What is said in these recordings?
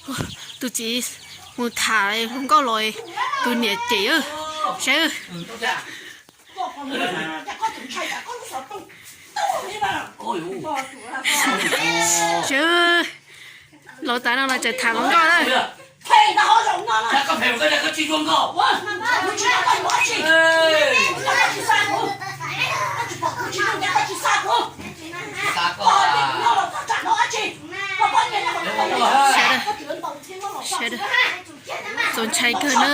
Tus txiv mus tham hluas nkauj los tus niam cem, saib, saib, laus tas no los tseem tham hluas nkauj na. Txaus ntshai kawg na.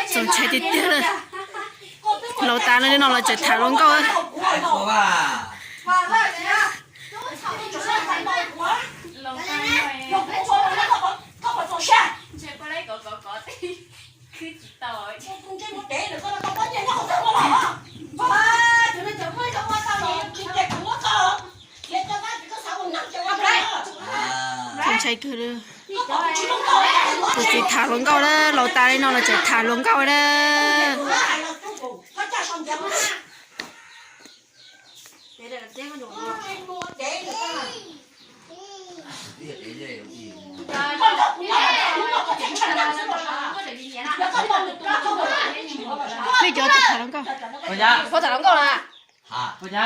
Txaus ntshai tiag tiag na. Laus tas no li no los tseem tham hluas nkauj. Txaus ntshai kawg. Tus txiv tham hluas nkauj na, laus tas li no los tseem tham hluas nkauj na. Peb cov tham hluas nkauj. Puas tham hluas nkauj na?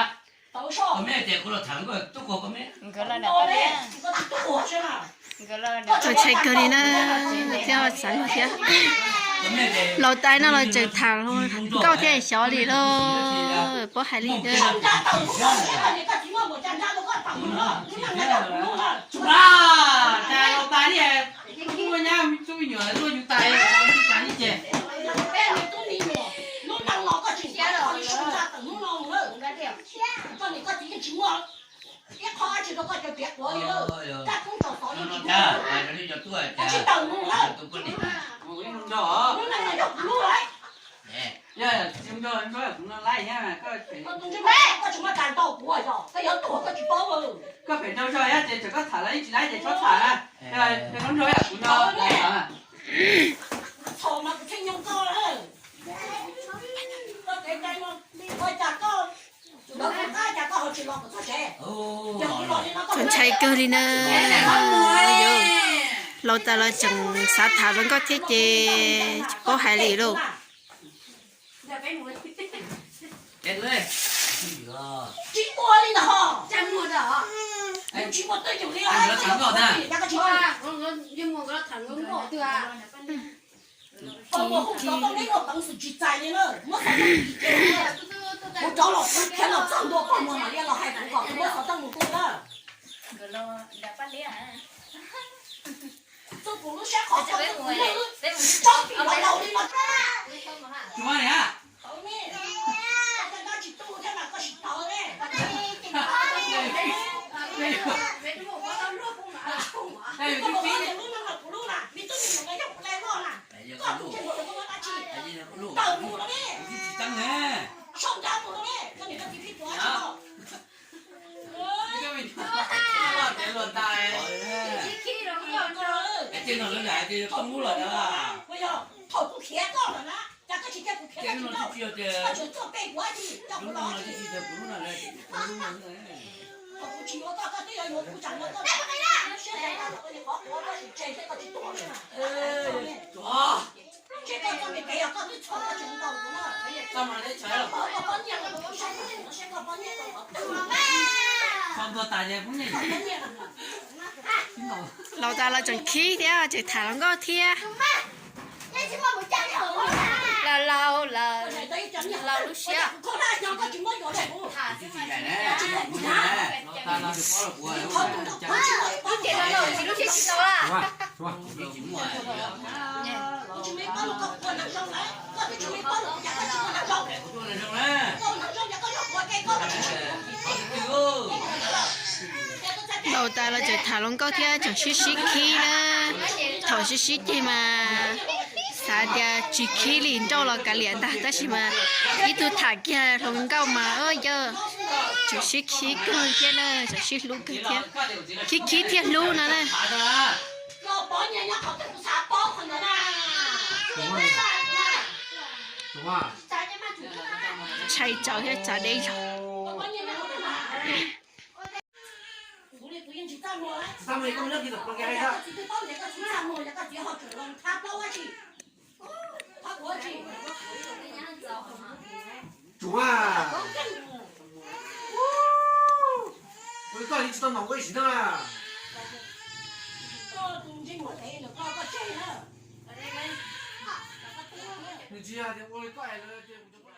Txaus ntshai kawg li na, thiab xav luag thiab. Laus tas no los tseem tham hluas nkauj thiab xyov li lauj, puas hais li. Koj pem nrau zog thiab ces txawm koj tham los yeej tsis laib ces txhob tham na. Nrau zog kuv no. Txaus ntshai kawg li na. Laus tas los tseem xav tham hluas nkauj thiab ces tsis paub hais li lauj. Laus tas los tseem khib thiab tseem tham hluas nkauj thiab. Laus laus lawm, laus lub siab. Ib tiam no tsis lub siab tsis tau la. Laus tas los tseem tham hluas nkauj thiab tseem sib sib khib na. Thaum sib sib ceg mas xav tias tsis khib li, nrauj los kav liam ntag, tab sis mas ib tug tham kiag hluas nkauj mas yog tseem sib khib kawg thiab na, tseem sib hlub kawg thiab. Khib khib thiab hlub no na. Pov nyiaj nyob qhov twg kuv xav paub qhov ntawd na. Tshais tsawv thiab tsav deb zog. Tsum a, ua li koj yeej tsis tau nom ua ib sim neej a. Nws tsis yog tias ua li koj es lawv tias kuv cov